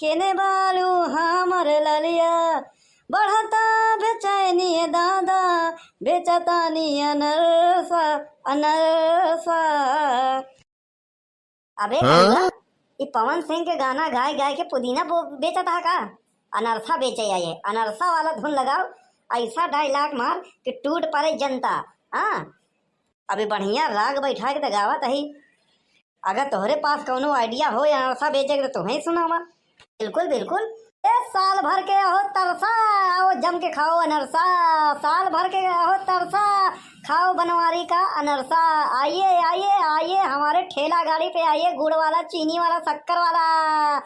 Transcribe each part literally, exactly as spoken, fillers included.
केने बालू हमर ललिया, बढ़ता बेचैनी ए दादा, बेचतानी अनरसा, अनरसा। अबे हाँ? कलुआ, ई पवन सिंह के गाना गाय गाय के पुदीना बो-, बेचत हा का? अनरसा बेचे आए, अनरसा वाला धुन लगाओ, ऐसा डायलॉग मार कि टूट पड़े जनता। हाँ, अबे बढ़िया राग बैठा के त गावत ही। अगर तोहरे पास कौनो आइडिया हो अनरसा बेचे के त तोहे सुनावा। बिल्कुल, बिल्कुल। ए साल भर के अहो तरसा, आओ जम के खाओ अनरसा। साल भर के अहो तरसा, खाओ बनवारी का अनरसा। आइए, आइए, आइए, हमारे ठेला गाड़ी पे आइए, गुड़ वाला, चीनी वाला, शक्कर वाला।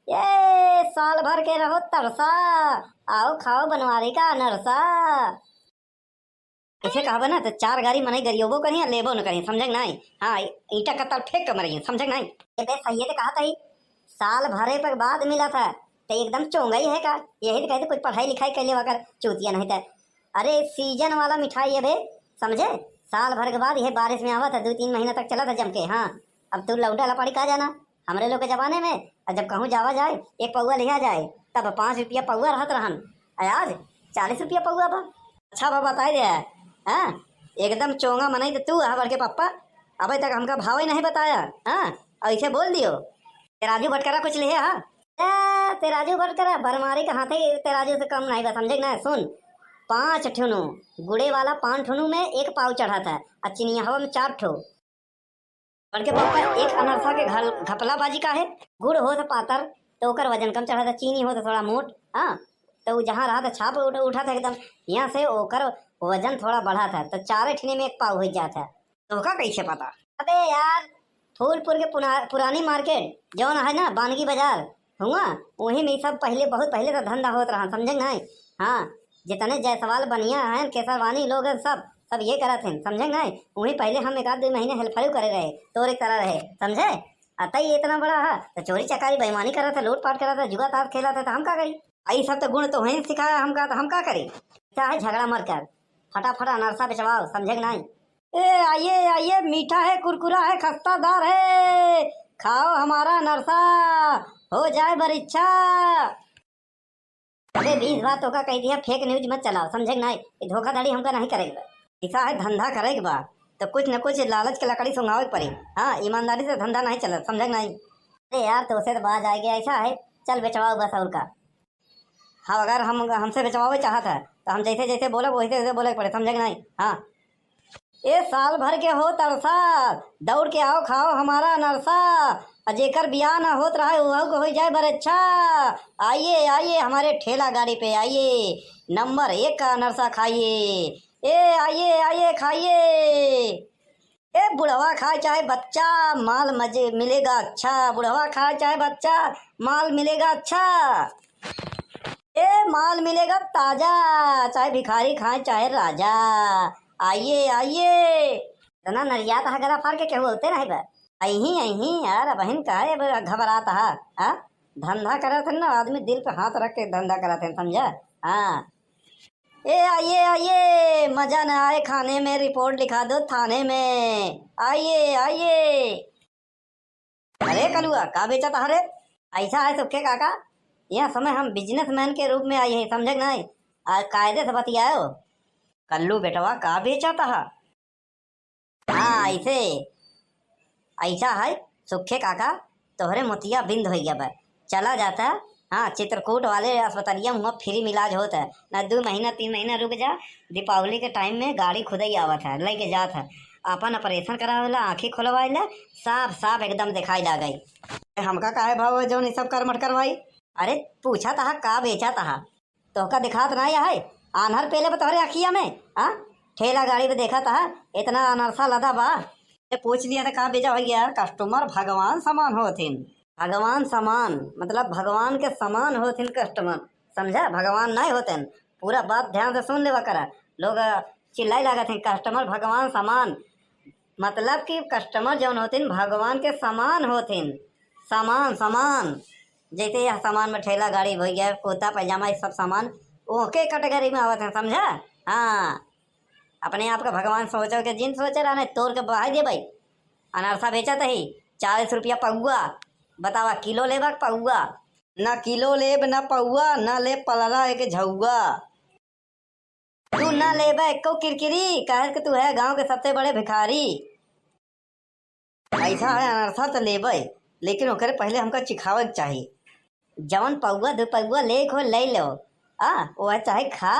ये साल भर के रहो तरसा, आओ खाओ बनवारी का अनरसा। ऐसे कहबे ना, त चार गारी मनई गरियोबो करिहैं, लेबो न करिहैं, समझे के नाई? हाँ, ईंटा कत्ता फेंक के मरिहैं, समझे के नाई? ए बे, सही ते कहत ही, साल भरे पर बाद मिलत है, त एकदम चोंगा ही है का? यही त कहते कुछ पढ़ाई लिखाई कर लेवा कर, चूतिया नहीं त। अरे, सीजन वाला मिठाई है बे, समझे? साल भर के बाद यह बारिश में आवत है, दो तीन महीना तक चलत है जम के। हाँ, अब तू लौंडा लपाड़ी का जाना, हमरे लोग के जमाने में, और जब कहूँ जावा जाए, एक पौआ लिहा जाए, तब पाँच रुपया पौआ रहत रहन, और आज चालीस रुपया पौआ बा। अच्छा बा, बताई दे, हाँ, एकदम चोंगा मनई त तू, हाँ, बड़के पप्पा, अबे तक हमका भाव ही नहीं बताया, हाँ, और इसे बोल दियो, तराजू बटकरा कुछ लिहे, हाँ? ए, तराजू बटकरा, बरमारी का हाथे तराजू से कम नहीं बा, समझे कि ना? सुन, पाँच ठुनु, गुड़े वाला पाँच ठुनु में एक पाव चढ़त है, और चिनिया हवा में चार ठो। बड़के पापा, एक अनरसा के घल-, घपला बाजी का है? गुड़ होत पातर, त ओकर वजन कम चढ़त है, चीनी होत थोड़ा मोट, हाँ, त उ जहाँ रहत है, छाप उठ-, उठत है एकदम, यहाँ से ओकर वजन थोड़ा बढ़त है, त चारे ठिने में एक पाव होइ जात है। तोहका कैसे पता? अबे यार, फूलपुर के पुना-, पुरानी मार्केट, जौन है ना, बानगी बाजार, हुआ, वहीं में सब पहले, बहुत पहले से धंधा होत रहा, समझे नहीं? हाँ, जितने जायसवाल बनिया हैं, केसरवानी लोग हैं, सब, सब ये करत हैं, समझे नहीं? वहीं पहले हम एक आध दो महीने हेल्परियो करे रहे, तोरे तरह रहे, समझे? अतई इतना बड़ा है, तो चोरी चकारी, बेईमानी करत है, लूटपाट करत है, जुआ ताश खेलत है, तो हम का करी? आई सब तो गुण तो वहीं सिखाया हमका, तो हम का करी? चाहे झगड़ा मत कर, फटाफट अनरसा बेचवाओ, समझे कि नहीं? ए, आइए, आइए, मीठा है, कुरकुरा है, खस्तादार है, खाओ हमारा अनरसा, हो जाए बरिच्छा। अबे, बीस बार तोका कह दिया, फेक न्यूज मत चलाओ, समझे कि नहीं? ये धोखाधड़ी हमका नहीं करे के बा। ऐसा है, धंधा करे के बा, तो कुछ न कुछ लालच के लकड़ी सुंघावे के पड़ी। हाँ, ईमानदारी से धंधा नहीं चलत, समझे कि नहीं? अरे यार, तो उसे तो बाज आ गया, ऐसा है, चल बेचवाओ बस, और का। हाँ, अगर हम, हमसे बेचवावे चाहत है, तो हम जैसे जैसे बोलब, वैसे वैसे बोले के पड़े, समझे कि नहीं? हाँ। ए साल भर के हो तरसा, दौड़ के आओ, खाओ हमारा अनरसा। आ जेकर बियाह ना होत रहे, उहू के होई जाए बरच्छा। आइए, आइए, हमारे ठेला गाड़ी पे आइए, नंबर एक का अनरसा खाइए। ए आइए, आइए, खाइए। ए बुढ़वा खाए चाहे बच्चा, माल मजे मिलेगा अच्छा। बुढ़वा खाए चाहे बच्चा, माल मिलेगा अच्छा। ए माल मिलेगा ताजा, चाहे भिखारी खाए चाहे राजा। आइए, आइए। इतना नरियात हा गला फाड़ के केहू होते नहीं बा। अहीं, अहीं यार, अबहिन काहे अब घबरात हा, हाँ? धंधा करत है ना, आदमी दिल पे हाथ रख के धंधा करत है, समझा? हाँ। ए आइए, आइए, मजा न आए खाने में, रिपोर्ट लिखा दो थाने में। आइए, आइए। अरे कलुआ, का बेचत हा रे? ऐसा है सुखे काका, यह समय हम बिजनेसमैन के रूप में आई है, समझे कि नहीं? आ, कायदे से बतियाओ। कल्लू बेटवा, का बेचत हा? हाँ, ऐसे, ऐसा है सुखे काका, तोहरे मोतिया बिंद होइ गया बा। चला जाता, हाँ, चित्रकूट वाले अस्पतालिया में हुआ फ्री में इलाज होत है। ना दो महीना, तीन महीना रुक जा, दीपावली के टाइम में गाड़ी खुदई आवत है, लेके जात है। अपन ऑपरेशन करावेला, आँखी खोलवावेला, साफ साफ एकदम दिखाई लागई। हमका काहे भाव जौन ई सब करमट करवाई? अरे, पूछत हा, का बेचत हा? तोहका दिखात नाई है? आन्हर पेले बा तोहरे अखिया में, हाँ? ठेला गाड़ी पे देखत हा, इतना अनरसा लदा बा। ए, पूछ लिया त का बेचा भैया? कस्टमर भगवान समान होथिन। भगवान समान, मतलब भगवान के समान होथिन कस्टमर, समझा? भगवान नाई होथिन। पूरा बात ध्यान से सुन लेवा करा। लोग, अ, चिल्लाई लागत हैं, "कस्टमर भगवान समान।" मतलब कि कस्टमर जौन होथिन, भगवान के समान होथिन। समान, समान। जैसे यह सामान में ठेला गाड़ी भैया, कुर्ता पैजामा, ये सब सामान ओके कैटेगरी में आवत हैं, समझा? हाँ, अपने आप का भगवान सोचो के जिन सोचे रहने, तोड़ के बहाई दे भाई। अनारसा बेचत ही चालीस रुपया पौआ, बतावा किलो लेबा के पौआ? ना किलो लेब, ना पौआ, ना लेब पलरा एक झौआ। तू ना लेबे एको किरकिरी, काहे कि तू है गांव के सबसे बड़े भिखारी। पैसा है अनरसा त लेबे, लेकिन ओकरे पहले हमका चिखावे के चाही। जवन पौआ दो पौआ ले खो ले लो, आ, वह चाहे खा,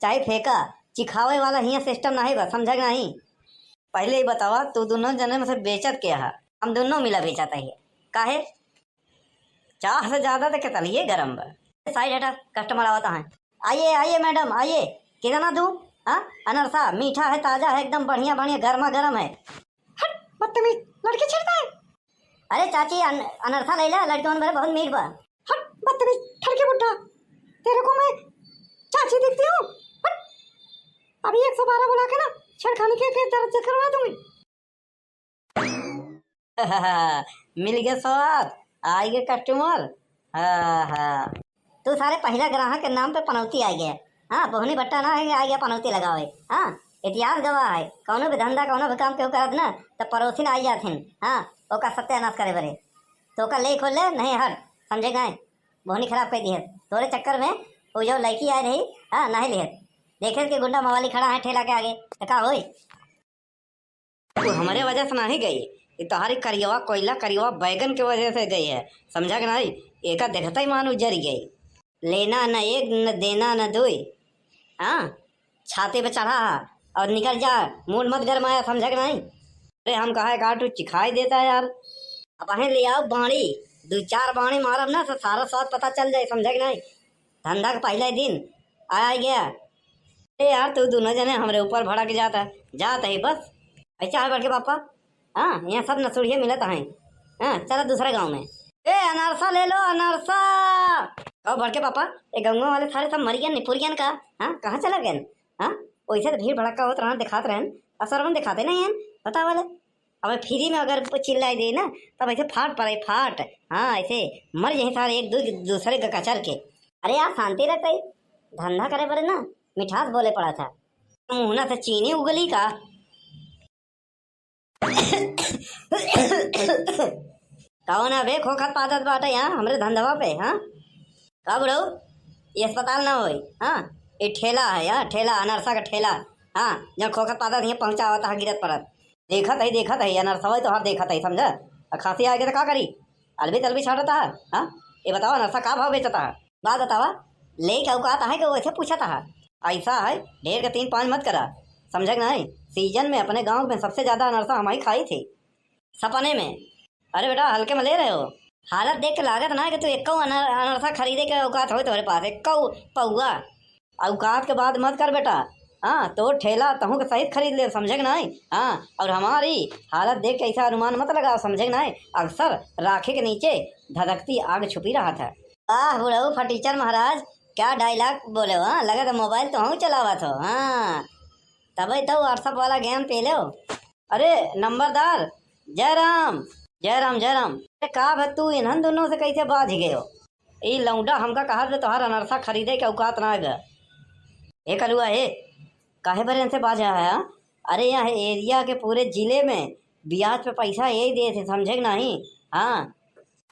चाहे फेंका, चिखावे वाला हियां सिस्टम नहीं बा, समझा कि नहीं? पहले ही बतावा, तू दोनों जने में से बेचत के हा? हम दोनों मिला बेचत है। काहे? चाह से ज्यादा तो केतलिए गरम बा। साइड हटा, कस्टमर आवता है। आइए, आइए मैडम, आइए। कितना दूं? हाँ, अनरसा मीठा है, ताजा है, एकदम बढ़िया, बढ़िया, गर्मा गर्म है। हट, बदतमीज, लड़की छेड़ता है। अरे चाची, अन-, अनरसा ले ला, लड़की मन बोले बहुत मीठ बा। हट, बदतमीज, ठरकी बुड्ढा, तेरे को मैं चाची दिखती हूँ? हट, अभी एक सौ बारह बुला के ना छेड़खानी के केस दर्ज करवा दूंगी। मिल गए स्वाद, आइ गए कस्टमर। हाँ, हाँ। तू सारे पहिला ग्राहक के नाम पे पनौती आइ गए। हाँ, बोहनी बट्टा ना है, आइ गया पनौती लगावे। हाँ, इतिहास गवाह है, कौनो भी धंधा, कौनो भी काम केहू करत ना, त पड़ोसिन आइ जाथिन। हाँ, ओका सत्यानाश करे बरे। तो ओका ले खोल ले, नहीं हट, समझे गाय? बोहनी खराब कर दिहत तोरे चक्कर में। वो जो लड़की आइ रही, हाँ, नहीं लिहत, देखे कि गुंडा मवाली खड़ा है ठेला के आगे, तो का होई? तू हमरे वजह से नाही गई, ये तोहारी करियवा कोयला, करियवा बैगन के वजह से गई है, समझा कि नाही? एका देखता ही मान उजर गई। लेना न एक, न देना न दुई। हाँ, छाती पे चढ़ा हा और निकल जा, मूड मत गरमाया, समझा कि नाही? अरे हम कहा का तू चिखाई देता है यार। अब अहें ले आओ बाणी, दो चार बाणी मारब ना तो सारा स्वाद पता चल जाए, समझा कि नाही? धंधा के पहले दिन आइ गया। ए यार, तू दोनों जने हमरे ऊपर भड़क जाता, जात है बस। ऐसा है बड़के पापा, हाँ, यहाँ सब नसुड़िए मिलत हैं। हाँ, चला दूसरा गाँव में। ए, अनरसा ले लो, अनरसा। कहो बड़के पापा, ए गंगवा वाले सारे सब मरियन निपुरियन का, हाँ, कहाँ चला गए? हाँ, वैसे तो भीड़ भड़क्का होत रहन, दिखात रहन, असर में दिखाते नहीं हैं, बतावा ले। अब फ्री में अगर कोई चिल्लाई दे ना, तब ऐसे फाट पड़े, फाट। हाँ, ऐसे मर जाए सारे एक दू-, दूसरे का कचर के। अरे यार, शांति रहता है, धंधा करे पड़े ना, मिठास बोले पड़ा था। मुहना से चीनी उगली का? कौन अबे खोखत पादत बाटे यहाँ हमरे धंधवा पे, हाँ? का बुढ़ऊ? ये अस्पताल ना होई, हाँ? ये ठेला है, हाँ? ठेला, अनरसा का ठेला, हाँ? जहाँ खोखत पादत यहाँ पहुँचावत है, गिरत पड़त। देखत है, देखत है, अनरसवा तोहार देखत है, समझा? आ खांसी आएगा तो का करी? अलबी तलबी छाटता है, हाँ? ये बतावा, अनरसा का भाव बेचता है? बात बतावा, लेके औकात आहे कि वैसे पूछत हा? ऐसा है, ढेर के तीन पाँच मत करा, समझे कि नहीं? सीजन में अपने गांव में सबसे ज्यादा अनरसा हम ही खाई थी, सपने में। अरे बेटा, हल्के में ले रहे हो? हालत देख के लागत ना कि तू एक्को अनर-, अनरसा खरीदे के औकात हो तोहरे पास, एक्को पौआ। औकात के बात मत कर बेटा, हाँ, तो ठेला तहूँ के सहित खरीद ले, समझे कि नहीं? हाँ, और हमारी हालत देख के ऐसा अनुमान मत लगाओ, समझे कि नहीं? अक्सर राखे के नीचे धधकती आग छुपी रहत है। आह, बुढ़ऊ फटीचर महाराज, क्या डायलॉग बोले हो, हाँ? लगे तो मोबाइल तो हम चलावत हो, हाँ, तबे तो WhatsApp वाला गेम पेले हो। अरे नंबरदार, जय राम, जय राम, जय राम। अरे का भा तू इन्हन दोनों से कैसे बाझ गए हो? ई लौंडा हमका कहा बे तोहार अनरसा खरीदे के औकात ना है बे। ए कलुआ, ए, काहे बरे इनसे बाझा है, हाँ? अरे यहाँ एरिया के पूरे जिले में ब्याज पे पैसा यही दे थे, समझे कि नहीं? हाँ।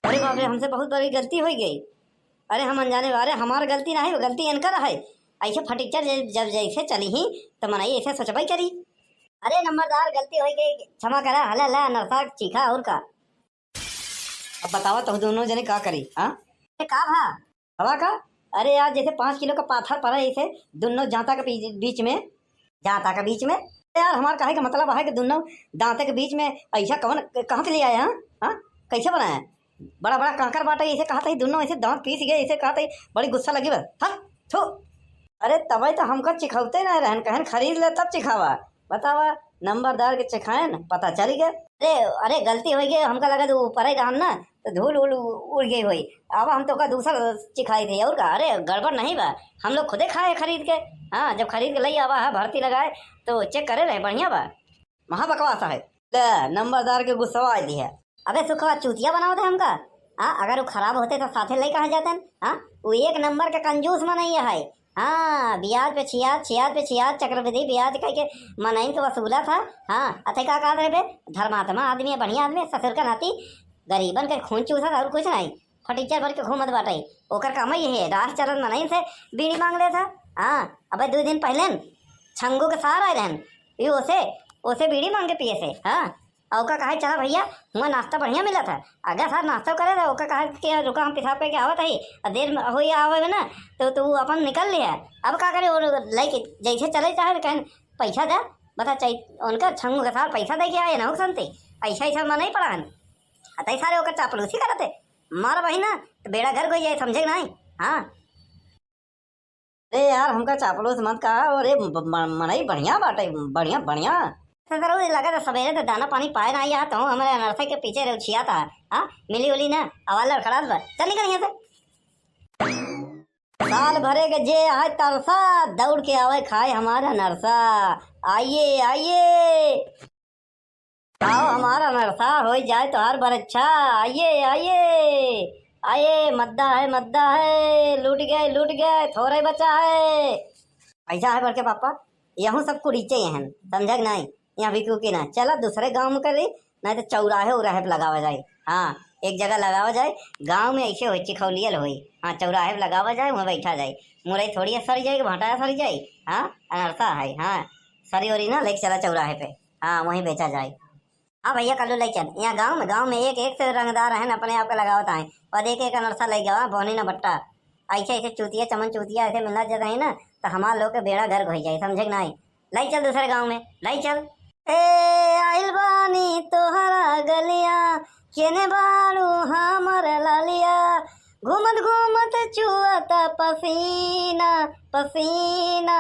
अरे बाप रे, हमसे बहुत बड़ी गलती हो गई। अरे हम अनजाने, अरे हमार गलती नहीं, गलती इनकर है। ऐसे फटीचर जब, जब जैसे चली ही तो मनई ऐसे सोचबे करी। अरे नंबरदार, गलती हो गई, क्षमा करा। हला ला नरसा चीखा और का। अब बतावा तो दोनों जने का करी, हाँ? ए, का भा? हवा का? अरे यार, जैसे पाँच किलो का पाथर पड़ा है, ऐसे दोनों जांता के बीच, बीच में। जांता के बीच में? यार, हमार कहे के मतलब है कि दोनों दांते के बीच में ऐसा कौन, कहाँ से ले आए, हाँ? हाँ? कैसे बनाया? बड़ा बड़ा कांकर बाटे, ऐसे कहा था, दोनों ऐसे दांत पीस गए, ऐसे कहा था, बड़ी गुस्सा लगी बस। हट, थू। अरे तबे तो हमका चिखौते ना रहन, कहन खरीद ले तब चिखावा। बतावा, नंबरदार के चिखाएन, पता चल गया। अरे, अरे, गलती हो गई, हमका लगा तो ऊपर ही रहन ना, तो धूल उल उड़ गई होई। अब हम तो का दूसर चिखाई थे और का। अरे गड़बड़ नहीं बा, हम लोग खुदे खाए खरीद के। हाँ, जब खरीद के लई आवा है भर्ती लगाए, तो चेक करे रहे, बढ़िया बा। महा बकवास है। ले, नंबरदार के गुस्सा आ दी है। अबे सुखवा, चूतिया बनावत है हमका। हाँ, अगर वो खराब होते तो साथे ले कहाँ जाते हैं? हाँ, वो एक नंबर के कंजूस मनई है। हाँ, ब्याज पे छियाज, छियाज पे छियाज, चक्रवृद्धि ब्याज कह के मनई तो वसूला था। हाँ, अथे का कहत रहे बे? धर्मात्मा आदमी है, बढ़िया आदमी है, ससुर का नाती गरीबन के खून चूसत और कुछ नहीं। फटीचर भर के घूमत बाटे। ओकर काम ही है, राह चलत मनई से बीड़ी मांग लेत है। हाँ, अबे दो दिन पहले न छंगू के सार आए रहन, ये ओसे, ओसे बीड़ी मांग के पिए से। हाँ, और ओका कहा, "चला भैया, हुआं नाश्ता बढ़िया मिलत है।" अगर सार नाश्ता करे था, ओका कहा कि, "रुका, हम पेशाब करके आवत है, और देर में होई आवे में ना, तो तू अपन निकल लिया।" अब का करे, और लइके जैसे चले चाहे, कहें, "पैसा दे।" बता, चाहे उनका छंगू के सार पैसा दे के आए ना, हो संती, ऐसा, ऐसा में नहीं पड़ा है। अतई सारे ओकर चापलूसी करत है। मार बहिना, तो बेड़ा गर्क हो जाए, समझे कि नहीं? हाँ। अरे यार, हमका चापलूस मत कहा। अरे ब-, ब-, मनई बढ़िया बाटे, बढ़िया, बढ़िया। ससुर, उ लगा तो सवेरे से दाना पानी पाए ना आया, तो हमरे अनरसा के पीछे रउछिया था। हाँ, मिली उली ना, आवाज लड़खड़ात बा। चल निकल यहाँ से। साल भरे के जे आए तरसा, दौड़ के आवे खाए हमारा अनरसा। आइए, आइए। आओ हमारा अनरसा, हो जाए तोहार बरच्छा। आइए, आइए, आइए, मद्दा है, मद्दा है, लूट गए, लूट गए, थोड़े बचा है। ऐसा है बड़के पापा, यहूँ सब कुड़ीचे हैं, समझा कि नहीं? यहाँ बिकू की ना, चला दूसरे गाँव में करी, नहीं तो चौराहे उराहे पे लगावा जाए। हाँ, एक जगह लगावा जाए, गाँव में ऐसे होई, चिखौलियल होई। हाँ, चौराहे पे लगावा जाए, वहाँ बैठा जाए, मुरई थोड़ी सर जाए, भाटा सर जाए। हाँ, अनरसा है। हाँ, सरी ओरी ना लेके चला चौराहे पे। हाँ, वहीं बेचा जाए। हाँ भैया, कल्लू लइकन, यहाँ गाँव में, गाँव में एक, एक से रंगदार रहन, अपने आप के लगावत आए। और एक, एक अनरसा लइ गवा, बोहनी ना बट्टा। ऐसे, ऐसे चूतिया, चमन चूतिया ऐसे मिलत जात है ना, तो हमार लोग के बेड़ा गर्क होइ जाए, समझे कि नहीं? लइ चल दूसरे गाँव में, लइ चल। ए, आइल बानी तोहरा गलिया, केने बाड़ू हमर लालिया, घूमत घूमत चुअता पसीना, पसीना।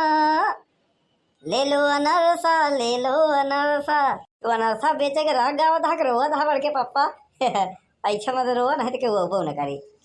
ले लो अनरसा, ले लो अनरसा। तू अनरसा बेचे के राग गावत हा कि रोवत हा बड़के पप्पा? ऐसे मत रोवा, नहीं तो केहू अउबो न करी।